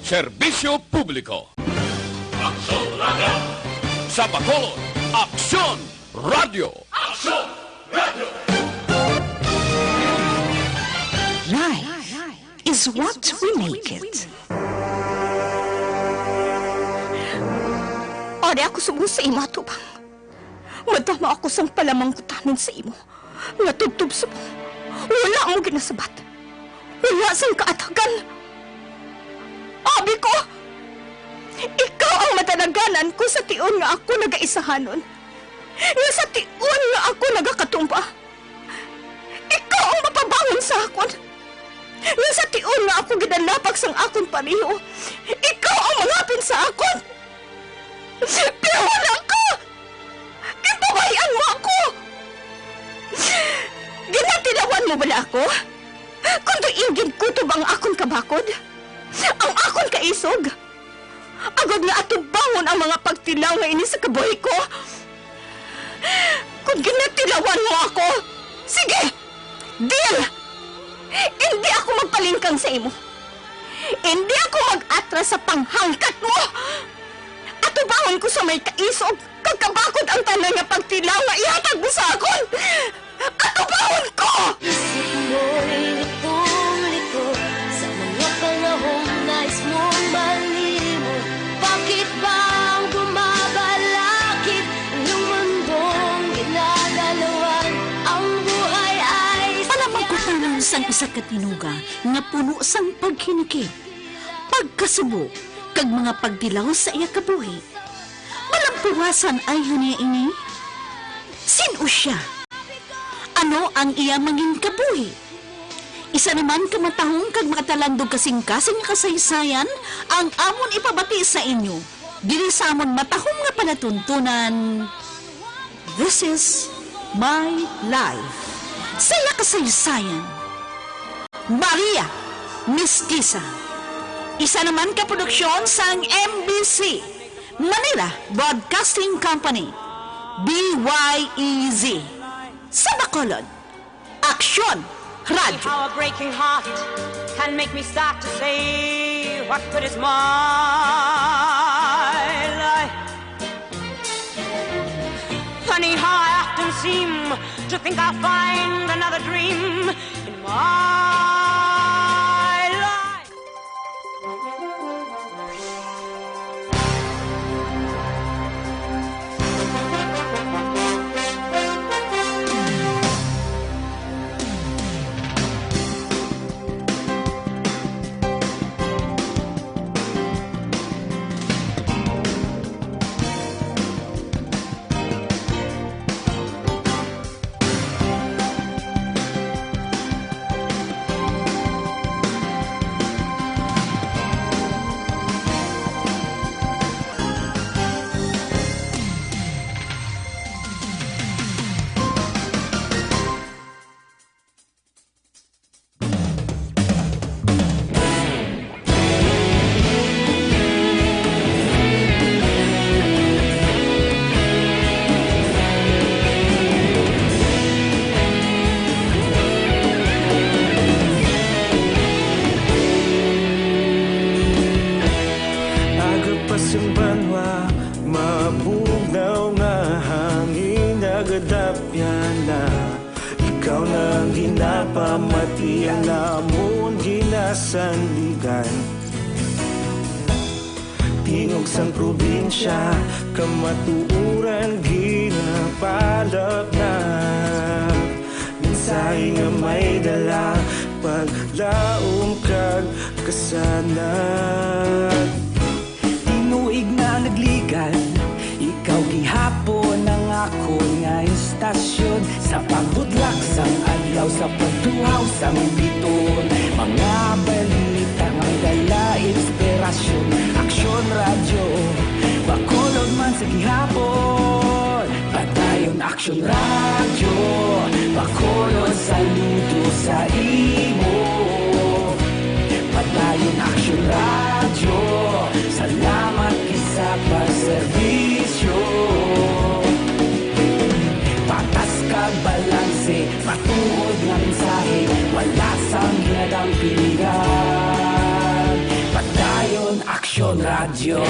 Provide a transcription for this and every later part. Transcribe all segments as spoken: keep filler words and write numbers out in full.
Serbisyo publiko. Aksyon Radio. Sa Bacolod, Aksyon Radio. Aksyon Radio. Life is what we make it. Ari ako subong sa imo atubang. Madamo ako sang palamangkutanon sa imo, nga tubtob subong wala mo ginasabat, wala sang kaatagan. Abi ko, ikaw ang madalaganan ko sa tion nga ako nagaisahanon, nga sa tion nga ako nagakatumba. Ikaw ang mapabangon sa akon, nga sa tion nga ako ginalapag sang akon pareho, ikaw ang mangapin sa akon. Pero wala ka! Ginpabay-an mo ako! Ginatilawan mo bala ako? Kon diin ginkutob ang akon kabakod, ang akon kaisog, agod nga atubangon ang mga pagtilaw nga ini sa kabuhi ko? Kon ginatilawan mo ako, sige! Deal! Indi ako magpalingkang sa imo. Indi ako mag-atras sa panghangkat mo. Atubangon ko sa may kaisog kag kabakod ang tanan nga pagtilaw nga ihatag mo sa akon. Atubangon ko! Isip mo'y litong-lito sa mga panahong nais mong malimot. Bakit ba ang bumabalakid ang iyong mundong ginagalawan? Ang buhay ay Palamangkutanon sang isa ka tinuga nga puno sang paghinikit, pagkasubo, kag mga pagtilaw sa iya kabuhi. Malampuwasan ay niya ini? Sin-o sia? Ano ang iya mangin kabuhi? Isa naman ka matahom kag makatalangdog kasing-kasing nga kasaysayan ang amon ipabati sa inyo diri sa amon matahom nga palatuntunan. This is my life. Sa iya kasaysayan, Maria Mestiza. Isa naman ka produksyon sang M B C, Manila Broadcasting Company, B Y E Z. Sa Bacolod, Aksyon Radyo. How a breaking heart can make me start to say, what good is my life? Funny how I often seem to think I'll find another dream in my life. Aga pa sang banwa, mabugnaw nga hangin nagadapyan na. Ikaw na ang ginapamati, ang amon ginasandigan. Tingog sang probinsya, kamatuoran ginapalapnap. Mensahe nga may dala, paglaom kag kasanag. Tinuig na nagligal, ikaw gihapon ang akon nga istasyon. Sa pagbudlak sang adlaw, sa pagtuhaw sang biton, mga balita nga may dala inspirasyon. Aksyon Radyo, Bacolod man sa gihapon. Padayon Aksyon Radyo, Bacolod, saludo sa imo. Padayon Aksyon Radyo, salamat gid sa pagserbisyo. Patas kag balanse, matuod nga mensahe, wala sang ginadampingan. Padayon Radyo.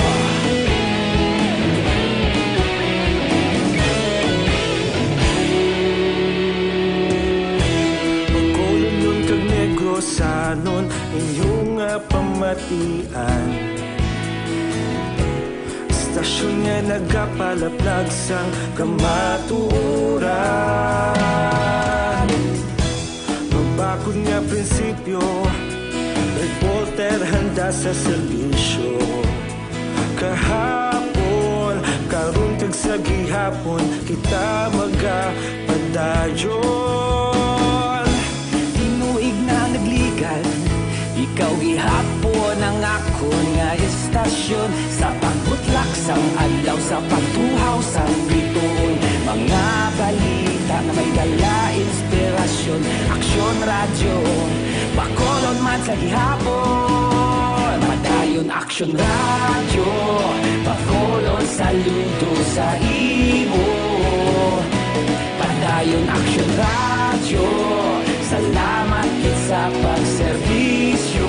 Bacolodnon kag Negrosanon, inyo nga pamatian. Istasyon nga nagapalaplag sang kamatuoran. Mabakod nga prinsipyo, reporter handa sa serbisyo. Kahapon, karon kag sa gihapon, kita magapadayon. Tinuig na nagligan, ikaw gihapon ang akon nga istasyon. Sa pagbutlak sang adlaw, sa pagtuhaw sang bituon, mga balita nga may dala inspirasyon. Aksyon Radyo, Bacolod man sa gihapon. Padayon Aksyon Radyo, Bacolod saludo sa imo. Padayon Aksyon Radyo, salamat gid sa pagserbisyo.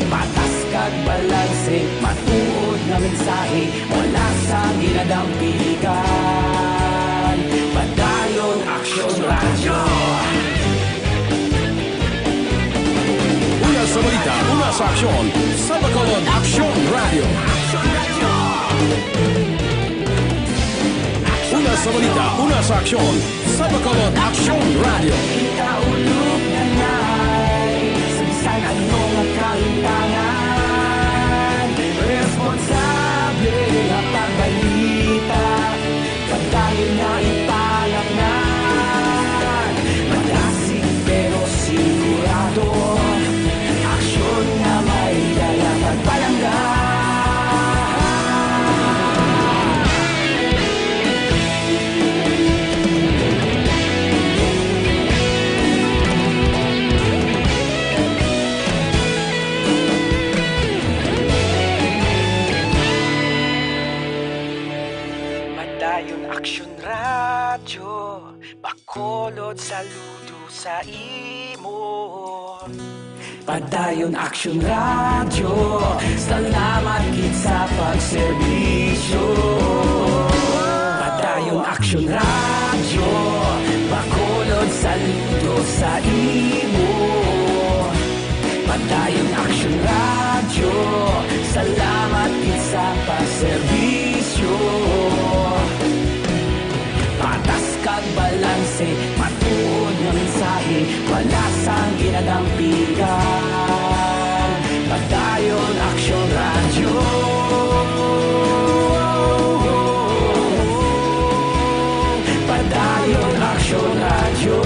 Patas kag balanse, matuod nga mensahe, wala sang ginadampigan. Padayon Aksyon Radyo. Una sa balita, una sa aksyon, sa Bacolod Aksyon Radyo. Una sa balita, una sa aksyon, sa Bacolod Aksyon Radyo. Ikaulog na ngay sa bisan ano nga kalimtangan. Responsable nga pagbalita, pagdayon nga ipalangnan. Madasig pero sigurado, aksyon nga may dala pagpalangga. Padayon Aksyon Radyo, Bacolod saludo sa imo. Padayon Aksyon Radyo, salamat gid sa pagserbisyo. Padayon Aksyon Radyo, Bacolod saludo sa imo. Padayon Aksyon Radyo, salamat gid sa pagserbisyo. Patas kag balanse, matuod nga mensahe, wala sang ginadampigan. Padayon Aksyon Radyo. Padayon Aksyon Radyo.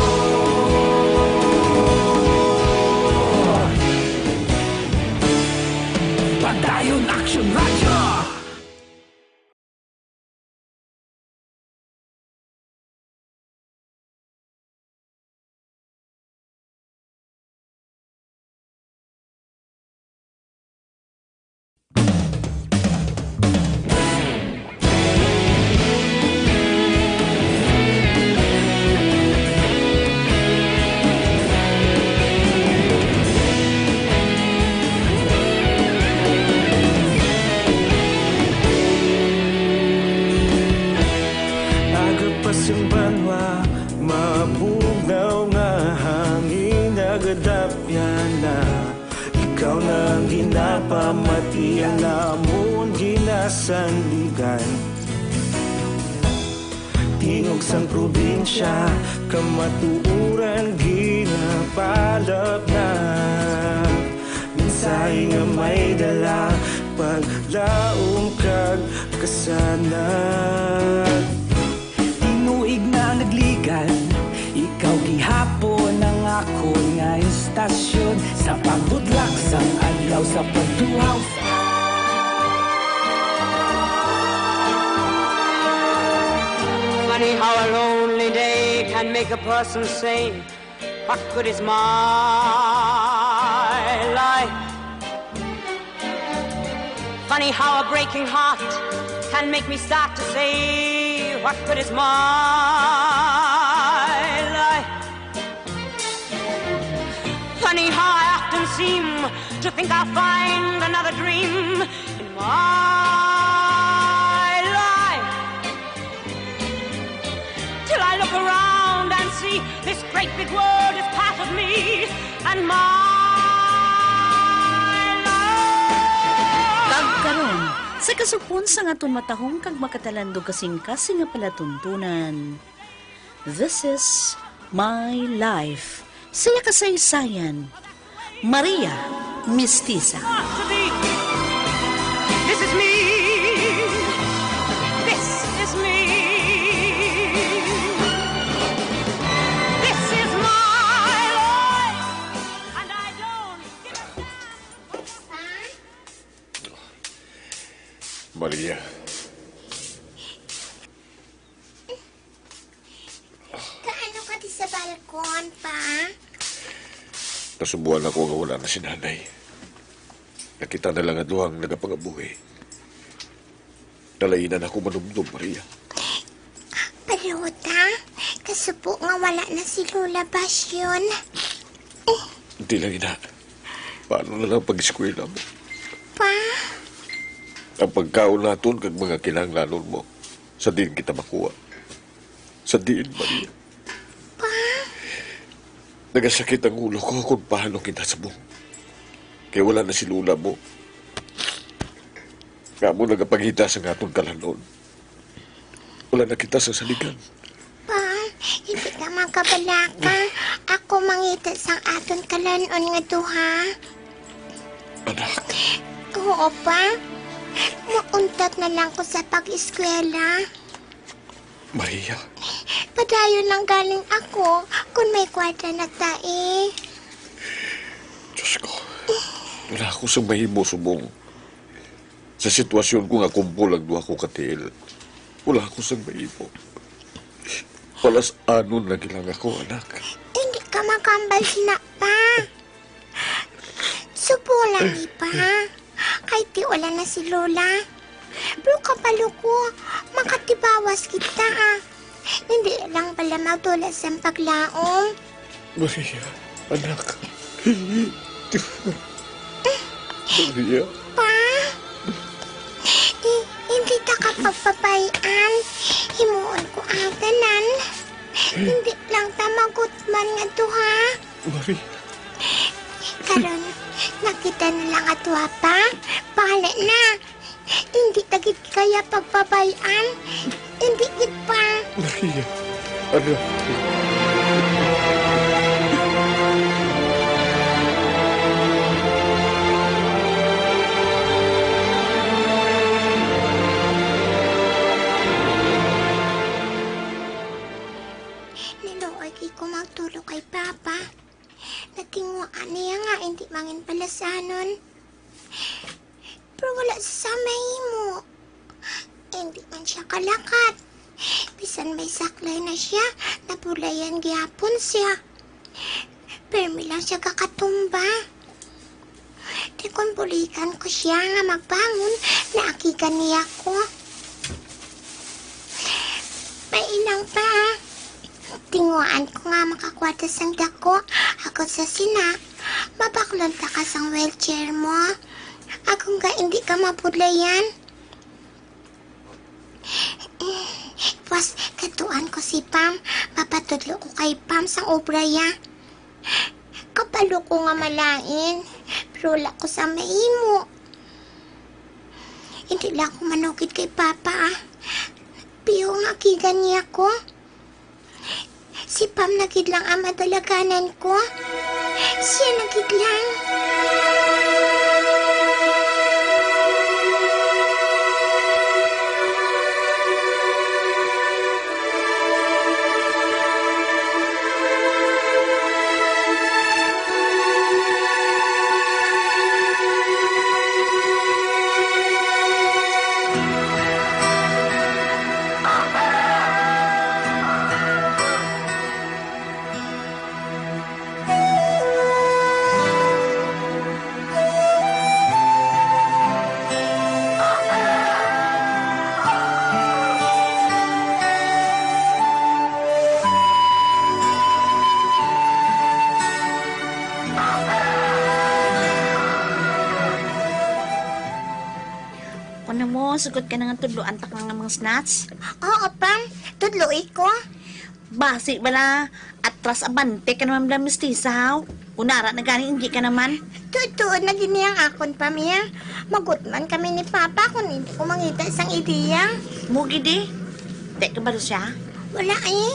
Padayon Aksyon Radyo. Aga pa sing banwa, mabugnaw nga hangin nagadapyan na. Ikaw na ang ginapamatian namon ginasandigan. Tingog sang probinsya, kamatuoran ginapalapnag. Mensahe nga may dala, paglaom kag kasanag. Tinuig na nagligan, ikaw gihapon ang akon nga istasyon. Sa pagbutlak sang adlaw, sa pagtuhaw sa Funny how a lonely day can make a person say, "What good is my life?" Funny how a breaking heart can make me start to say, "What good is my life?" Funny how I often seem to think I'll find another dream in my life. Till I look around and see this great big world is part of me and my life. Kag karon, sa kasupon sang aton matahom kag makatalandog kasing-kasing nga palatuntunan. This is My Life. Sa iya kasaysayan, Maria Mestiza. This is me. This is me. This is my life. And I don't give a damn what the Maria. Kaano ka di sa balkon, Pa? Nasubuan ako nga wala na si Nanay. Nakita na lang ang duhang nagapangabuhi. Nalainan ako manumdom, Maria. Palota, kasubo nga wala na si Lola Basyon. Hindi lang ina. Paano na lang pag-eskwela mo? Pa? Ang pagkaon naton kag mga kinahanglanon mo, sa diin kita makuha? Sa diin, Maria? Pa? Nagasakit ang ulo ko kung paano kita subong. Kay wala na si Lola mo. Nga mo nagapangita sa aton kalanon. Wala na kita sa saligan. Pa, hindi ka makabalaka. Ako mangita sang aton kalanon nga duha. Anak. Oo, Pa. Mauntat na lang ko sa pag-eskwela. Maria. Padayon lang galing ako kung may kwarta na ta, eh. Diyos ko. Wala ako sang mahimo subong. Sa sitwasyon ko nga kumpol ang duha ko ka tiil, wala ako sang mahimo. Palas-anon lang lang ako, anak. Hindi ka makambal sina, Pa. Subo lang ni, Pa. Kay ti wala na si Lola. Pero kabalo ko, makatibawas kita, ah. Hindi lang pala magdula sang paglaom. Maria, anak. Maria. Pa? I-, hindi ta ka pagpabay-an. Himuon ko ang tanan. Hindi lang ta magutman nga duha. Maria. Karon, nakita na lang ato, ha, Pa? Bahala na. Hindi ta gid kaya pagpabay-an. Hindi gid, Pa. Maria. Ano? Niluoy gid ko magtulog kay Papa. Natinguhaan niya nga hindi mangin palasanon. Pero wala sa mahimo. Hindi man siya kalakat. Bisan may saklay na siya, nabulayan gihapon siya. Pirmi lang siya kakatumba. Di kon buligan ko siya nga magbangon, naagigan niya ko. Painang pa. Tinguhaan ko nga makakwarta sang dako, ako sa sina, mabaklon ta ka sang wheelchair mo. Ako nga hindi ka mabudlayan. Pas, katuan ko si Pam. Mapatudlo ko kay Pam sang obra ya. Kabalo ko nga malain, pero wala ko sa mahimo. Hindi lang ako manugid kay Papa, ah. Piyo nga agigan niya ko. Si Pam na gid lang ang madalaganan ko. Siya na gid lang. Sugot ka na nga tudloan ta ka nga mga snacks? Oo, Pam. Tudloi ko. Basi bala, atras abante ka naman bala, mistisa, haw. Kunara na gani, hindi ka naman. Tuod-tuod na gini ang akon, Pam, ya. Magutman kami ni Papa kung hindi ko mangita sang ideya. Mo gidi? Di ka balo siya? Wala, eh.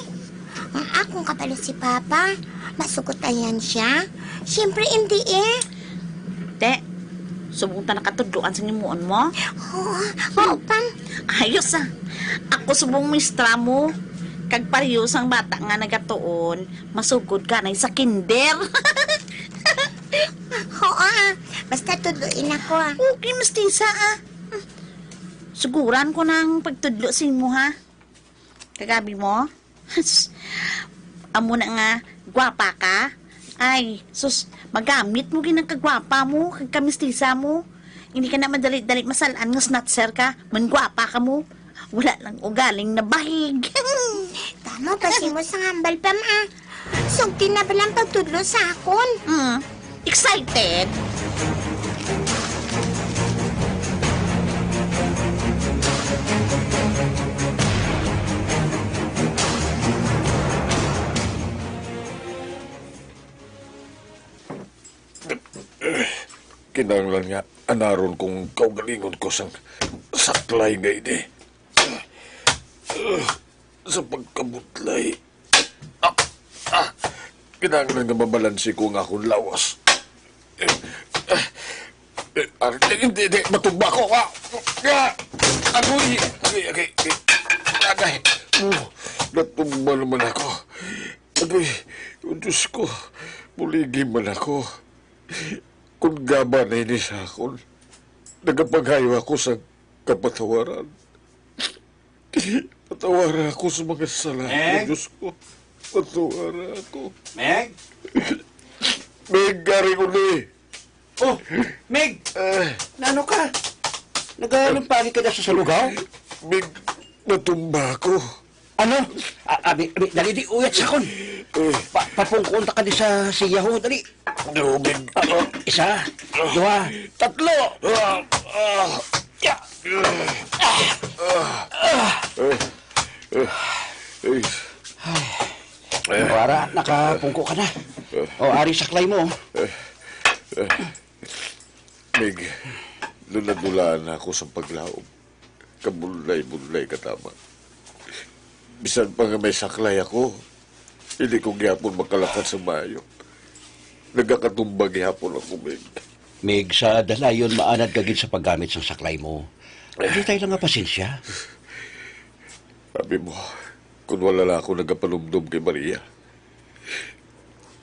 Ang akong kabalo si Papa, masugot ayan siya. Siyempre, hindi, eh. Te, subong ta nakatudloan sa himuon mo? Oo, oo, Pam. Ayos, ah. Ako subong mistra mo. Kag pareho sang bata nga nagatuon, masugod ka na sa kinder. Oo, ah. Basta tudloin ako, ah. Okay, mistisa, ah. Suguran ko na ang pagtudlo sa imo, ha? Kagabi mo? Amo na nga, gwapa ka? Ay, sus, magamit mo gid ang kagwapa mo, kag kamistisa mo. Hindi ka na madali-dali masalan nga snatcher ka, man gwapa ka mo. Wala lang ugaling nabahig. Tama pa si mo sa hambal, Pam, ah. Sugti na ba lang pagtudlo sa akon? Mm. Excited? Kinahanglan nga anaron kong kaugalingon ko sang saklay nga ini. Sa pagkabudlay. Ah, ah, kinahanglan nga mabalanse ko ang akon lawas. Eh, ah, eh, ah, hindi, hindi, matumba ko. Ah, ah, agoy, agoy, agoy, agoy. Agay. Oh, natumba naman ako. Agoy, oh, Diyos ko, buligi man ako. Kung gaba na ini sa akon, nagapanghayo ako sa kapatawaran. Patawara ako sa mga sala, Meg? Diyos ko. Patawara ako. Meg? Meg, Gary Uli. Oh, Meg! Eh. Nano ka? Nagalumpagi ka na sa salugaw? Meg, natumba ako. Ano? Ah, abi, abi, dali di, uyat sa akon. Eh. Pa, papungkon ta ka di sa siya ho, dali. Tubig. Ah, isa, duha, tatlo. Ah, ah. Ya. Ah. Eh, eh, eh. Ay. Wara, nakapungko ka na. O, ari saklay mo. Mig, dula-dulaan na ako sa paglaom. Kabudlay-budlay ka tama. Bisan pa nga may saklay ako, hindi ko gihapon makalakad sa maayo. Nagakatumba gihapon ako, Mig. Mig, sa dalayon, maanad ka gid sa paggamit sang saklay mo. Dili tayo lang nga pasensya. Sabi mo, kung wala lang ako nagapanumdom kay Maria,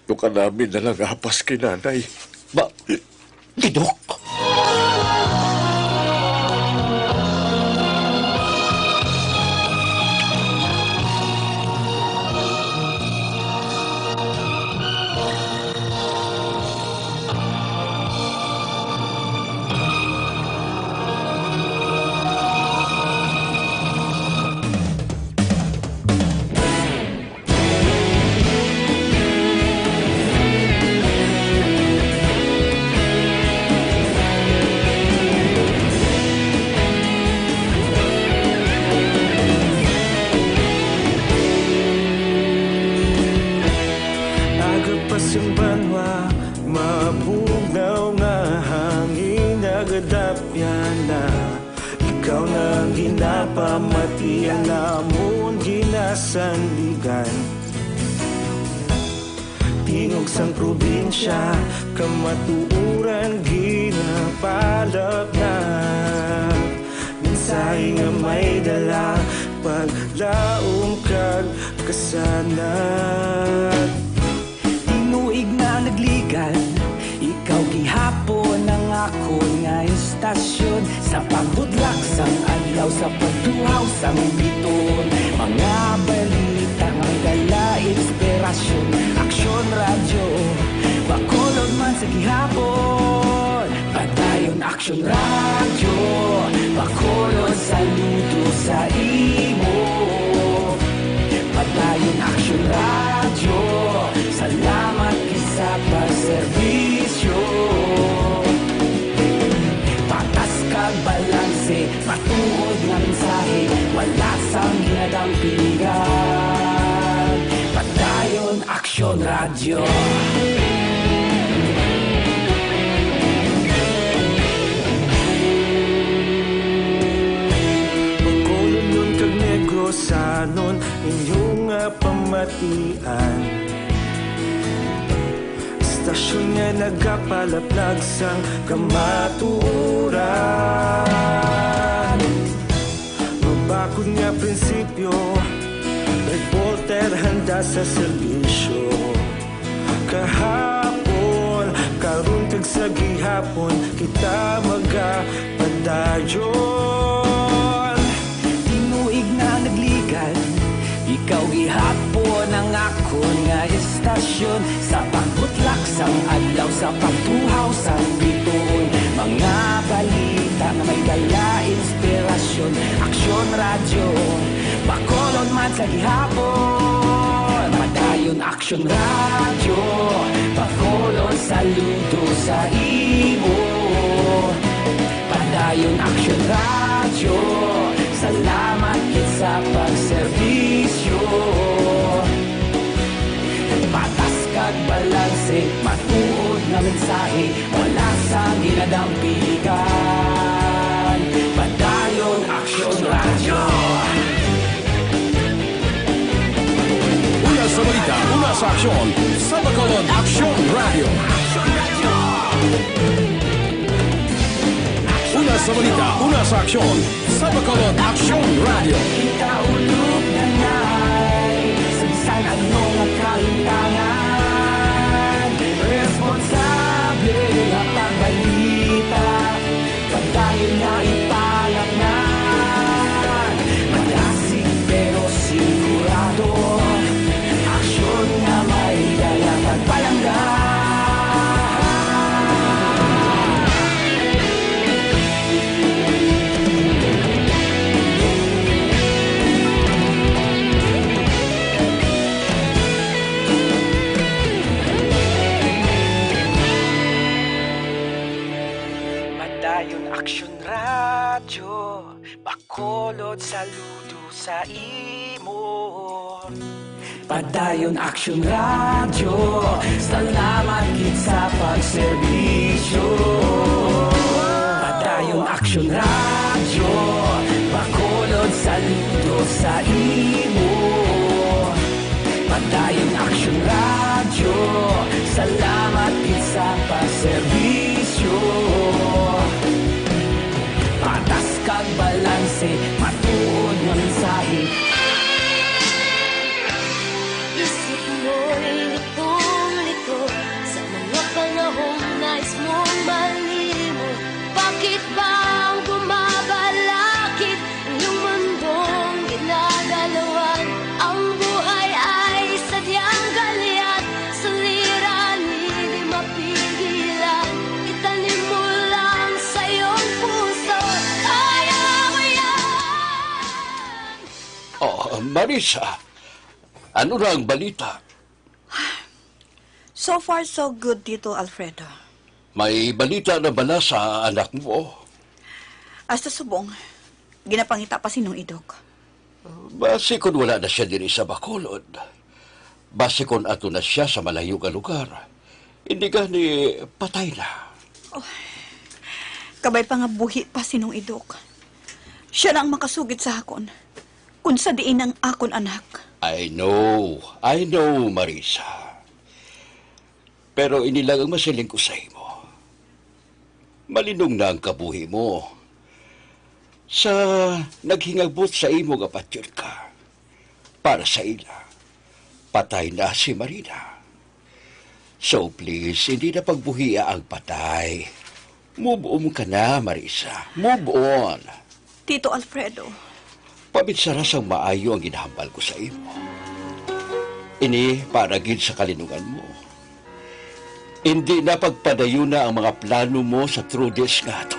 Tukan namin na lang apas kay nanay. Ba, tidok? Agapas ang banwa, mabugnaw nga hangin, nagadapyan na. Ikaw na ang ginapamati, ang amon ginasandigan. Tingog sang probinsya, kamatuoran ginapalapnap. Mensahe nga may dala, paglaom kag kasanag. Tinuig na nagligad, ikaw gihapon ang akon nga istasyon. Sa pagbudlak sang adlaw, sa pagduhaw sang biton, mga balita nga dala inspirasyon. Aksyon Radyo, Bacolod man sa gihapon. Padayon Aksyon Radyo, Bacolod, saludo sa imo. Padayon Aksyon Radyo, salamat gid sa pagserbisyo. Patas kag balanse, matuo Bacolodon kag Negrosanon, inyo nga pamatian. Istasyon nga nagapalaplag sang kamatuoran. Mabakod nga prinsipyo, reporter handa sa serbisyo. Kahapon, karon kag sa gihapon, kita magapadayon. Tinuig nga nagligan, ikaw gihapon ang akon nga istasyon. Sa pagbutlak sang adlaw, sa pagtuhaw sang bituon, mga balita nga may dala inspirasyon. Aksyon Radyo, Bacolod man sa gihapon. Padayon Aksyon Radyo, Bacolod saludo sa imo. Padayon Aksyon Radyo, salamat gid sa pagserbisyo. Patas kag balanse, matuod nga mensahe, wala sang ginadampigan. Padayon Aksyon Radyo. Una sa balita, una sa aksyon, sa Bacolod Aksyon Radyo. Una sa balita, una sa aksyon, sa Bacolod Aksyon Radyo. Kita ulog na ngay, sa bisan ano nga kahintangan, responsable nga pagbalita. Padayon nga ipalaknag, madasig pero sigurado. Aksyon nga may dala kag palangga. Padayon Aksyon Radyo, Bacolod saludo sa imo. Padayon Aksyon Radyo, salamat gid sa pagserbisyo. Padayon Aksyon Radyo, Bacolod saludo sa imo. Padayon Aksyon Radyo, salamat gid sa pagserbisyo. Patas kag balanse, matuod nga mensahe. Isip mo'y litong-lito sa mga panahong nais mong malimot. Bakit ba ang bumabalakid ang iyong mundong ginagalawan? Ang buhay ay sadyang galyat, suliranin, di mapigilan. Itanim mo lang sa iyong puso, kaya mo yan. Oh, Marisa, ano na ang balita? So far, so good, Tito Alfredo. May balita na bala sa anak mo? Hasta subong, ginapangita pa si Nong Idok. Basi kon wala na siya diri sa Bacolod. Basi kon ato na siya sa malayo nga lugar. Hindi gani patay na. Oh, kabay pa nga buhi pa si Nong Idok. Siya na ang makasugid sa akon kung sa diin ang akon anak. I know, I know, Marisa. Pero ini lang ang masiling ko sa imo. Malinong na ang kabuhi mo sa naghingabot sa imo nga patyon ka. Para sa ila, patay na si Marina. So please, hindi na pagbuhia ang patay. Move on ka na, Marisa. Move on. Tito Alfredo. Paminsara sang maayo ang ginahambal ko sa imo. Ini para gid sa kalinungan mo. Hindi na pagpadayuna ang mga plano mo sa Trudis nga ato.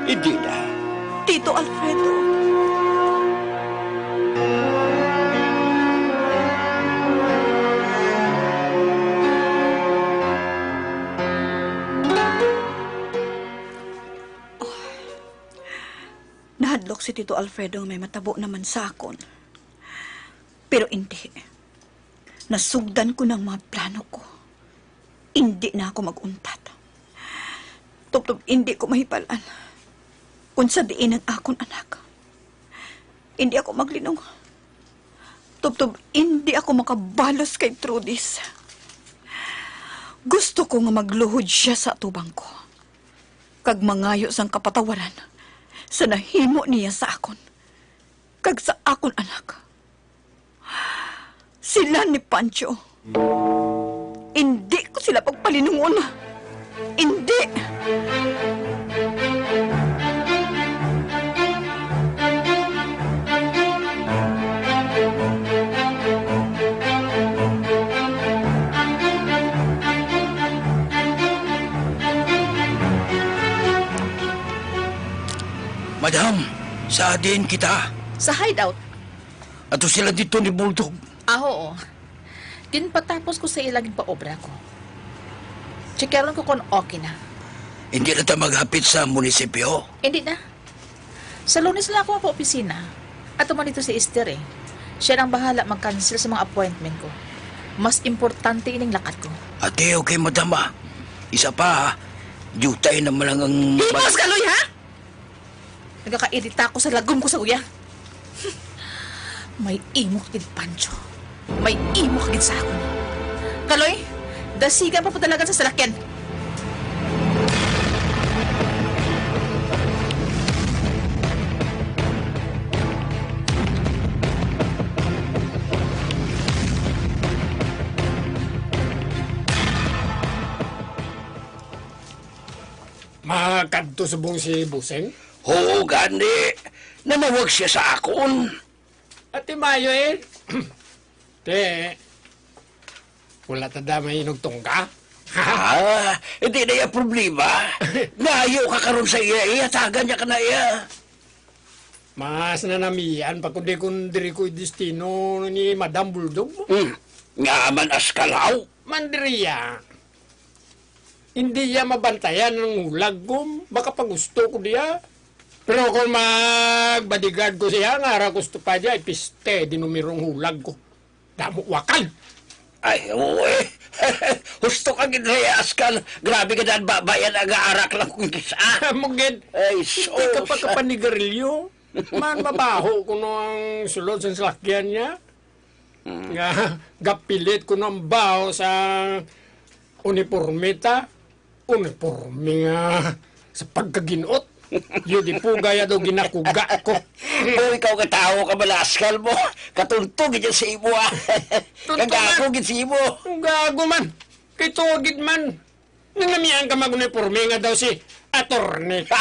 Hindi na. Tito Alfredo. Nahadlok si Tito Alfredo nga may matabo naman sa akon. Pero indi. Nasugdan ko ng mga plano ko. Indi na ako mag-untat. Tubtob indi ko mahibal-an unsa diin ang akon anak. Indi ako maglinong. Tubtob indi ako makabalos kay Trudis. Gusto ko nga magluhod sia sa atubang ko, kag mangayo sang kapatawaran sa nahimo niya sa akon kag sa akon anak. Sila ni Pancho. Indi ko sila pagpalinungon. Indi! Madam, sa diin kita? Sa hideout. Ato sila dito ni Bulldog. Ah, oo. Ginpatapos ko sa ila ginpaobra ko. Checkeron ko kon okay na. Hindi na ta maghapit sa munisipyo? Hindi na. Sa Lunes lang ako pa opisina. Ato man dito si Esther eh. Siya nang bahala mag-cancel sa mga appointment ko. Mas importante ining lakat ko. Ate, okay, madam, ah. Isa pa, ha? Diutay naman lang ang... Himos, Kaloy, ha? Nagakairita ako sa lagom ko sa uya. May imo ka gid, Pancho. May imo ka gid sa akon. Kaloy, dasigan pa padalagan sa salakyan. Makadto subong si Busing? Oo, gani. Nanawag siya sa akon. Ate Mayo, eh. Te, wala ta da may inugtong ka? Ah, hindi na iya problema. Naayo ka karon sa iya, ihatagan niya ka na iya. Mas nanamian pa kundi kung diri ko destino ni Madam Bulldog mo. Hmm. Nga man askalaw. Mandiriya. Hindi iya mabantayan ang hulag ko. Baka pagusto ko diya. Pero kung magbodyguard ko siya, nga ara gusto pa diya, ipiste, di numerong hulag ko. Damo wakal. Ay, oo eh. Husto ka gid, Rey Askal. Grabe ka daan, babayan ang arak lang kung kisa. Amo gid. Ay, sus. Hindi ka pa kapanigarilyo. Man, mabaho kuno ang sulod sa salakyan niya. Mm. Nga, gapilit kuno ang baho sa uniporme ta. Uniporme nga sa pagkaginot. Yo, di po gaya daw ginakuga ko. O, ikaw ka tawo ka, malaskal mo. Katuntog gid sa imo, ah. Tunto man. Kagago gid sa imo. Ang gago man. Kay tuwa gid man. Nanamian ka mag-uniforme nga daw si attorney ka?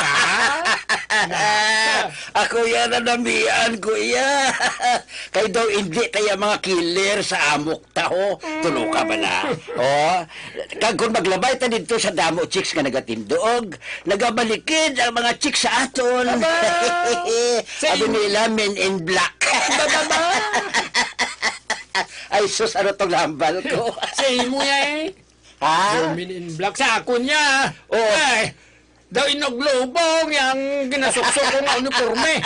Ako yan ang namian ko iya. Kay daw hindi kaya mga killer sa amok taho. Tulo ka ba na? Oh, kag kung maglabay ta didto sa damo chicks nga nagatinduog, nagamalikid ang mga chicks sa aton. Aba! Abi nila, men in black. Ba, ba, ba? Ay, sus, ano tong hambal ko? Sa imo ya eh. Ha? Yung men in black sa akon niya. Oh. Ay, daw inog lubong yang ginasuksok kong uniforme.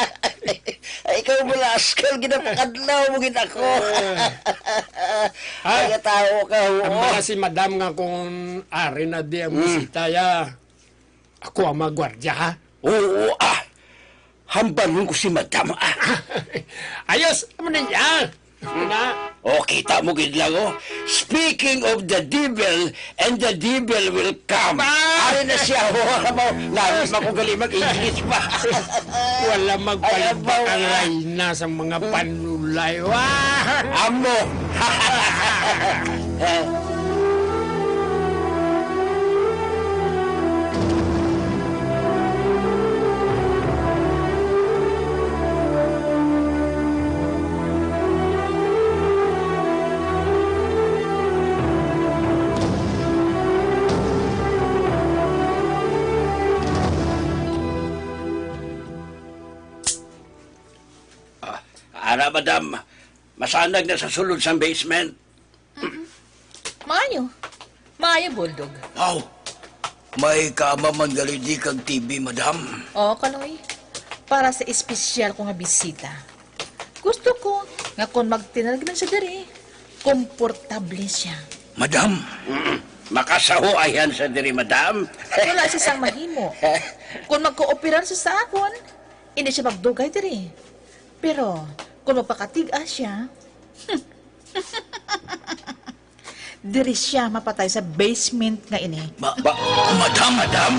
Ay, ikaw mo, Laskal, ginapakadlaw mo gid ako. Eh. Ha? Kaya tao ka, oo. Ang bala si madam nga kung ari na di ang Mm. bisita, ya. Ako ang magwardya, ha? Oo, ah. Hambalon ko si madam, ah. Ayos, amo na niya. Na. Oh, kita mo gid lang, oh. Speaking of the devil, and the devil will come. Ba? Ari na siya, oh, mo. Labi pa ko gali mag-English pa. Wala Ay, magpalibak abaw, ang ah. Rayna sa mga panulay. Wah! Amo. Ah, ara, madam. Masanag na sa sulod sang basement. Mm-mm. Maayo. Maayo, Bulldog. Aw, may kama man gali di kag T V, madam. Oo, Kaloy. Para sa espesyal ko nga bisita. Gusto ko nga kon magtinalgnan siya diri, komportable siya. Madam, mm, makasahuayan sa diri, madam. Wala siya sang mahimo. Kung magkooperar siya sa akon, hindi siya magdugay diri. Pero kung magpakatig-a siya, diri siya mapatay sa basement nga ini. Ba, ba, madam, madam?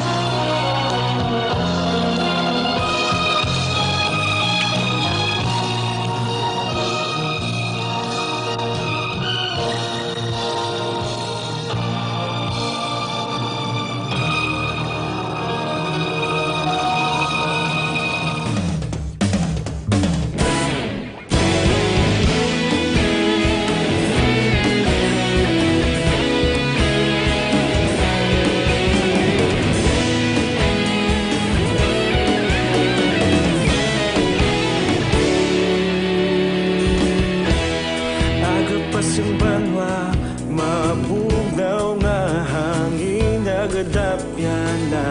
Aga pa sing banwa, mabugnaw nga hangin, nagadapyan na.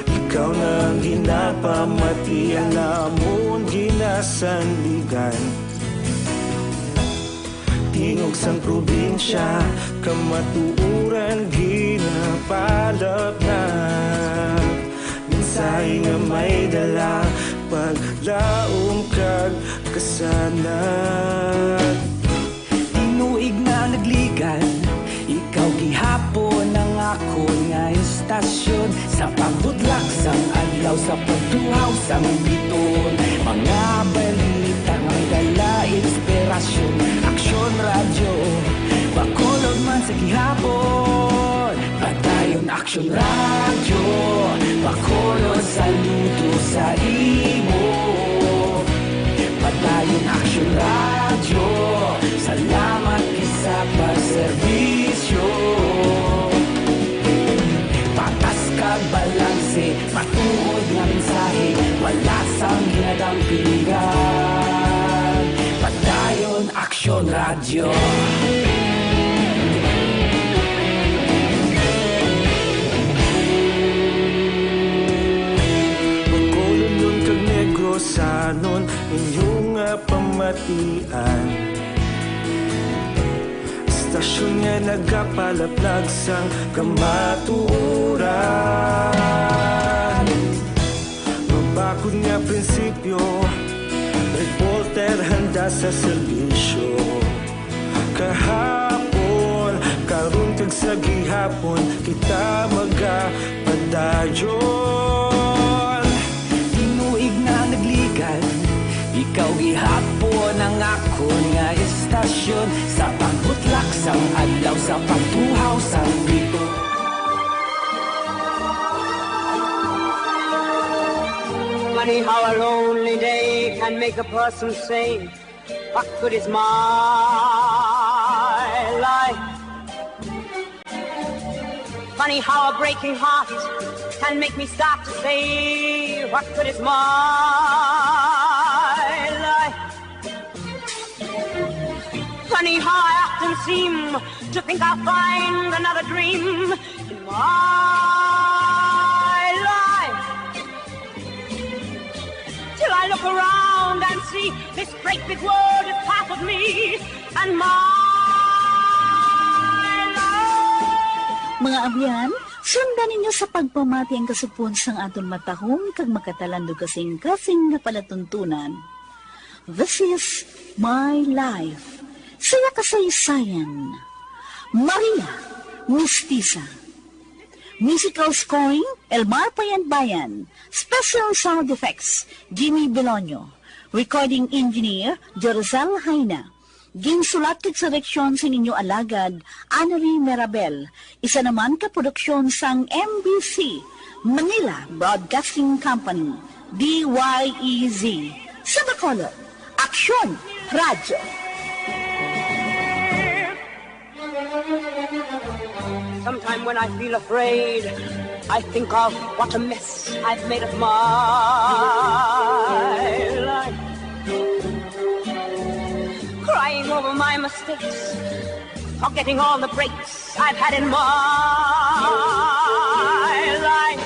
Ikaw na ang ginapamatian namon, ginasandigan. Tingog sang probinsya, kamatuoran ginapalapnap. Mensahe nga may dala, paglaom kag kasanag. Tinuig na nagligad, ikaw gihapon ang akon nga istasyon. Sa pagbutlak sang adlaw, sa pagtuhaw sang biton, mga balita nga may dala inspirasyon. Aksyon Radyo, Bacolod man sa gihapon. Padayon Aksyon Radyo, Bacolod, saludo sa imo. Padayon Aksyon Radyo, salamat gid sa pagserbisyo. Patas kag balanse, matuod nga mensahe, wala sang ginadampingan. Padayon Aksyon Radyo. Bacolodnon kag Negrosanon, inyo nga pamatian. Istasyon nga nagapalaplag sang kamatuoran. Mabakod nga prinsipyo, reporter handa sa serbisyo. Kahapon, karon kag sa gihapon, kita magapadayon. Tinuig na nagligad, ikaw gihapon ang akon nga istasyon. Sa pagbutlak sang adlaw, sa pagtuhaw sang bito. Funny how a lonely day can make a person say, "What good is my life?" Funny how a breaking heart can make me start to say, "What good is my life?" Funny how I often seem to think I'll find another dream in my life. Till I look around and see this great big world is half of me and my life. Mga abyan, sundan ninyo sa pagpamati ang kasugpon sang aton matahom kag makatalandog kasing-kasing nga palatuntunan. This is My Life. Saya kasaysayan. Maria Mistisa. Musical scoring, Elmar Payanbayan. Special sound effects, Jimmy Belonio. Recording engineer, Jerusel Jaina. Ginsulat kag sa direksyon sang inyo alagad, Annery Mirabel. Isa naman ka produksyon sang M B C, Manila Broadcasting Company, D Y E Z. Sa Bacolod, Aksyon Radyo. Sometime when I feel afraid, I think of what a mess I've made of my life. Crying over my mistakes, forgetting all the breaks I've had in my life.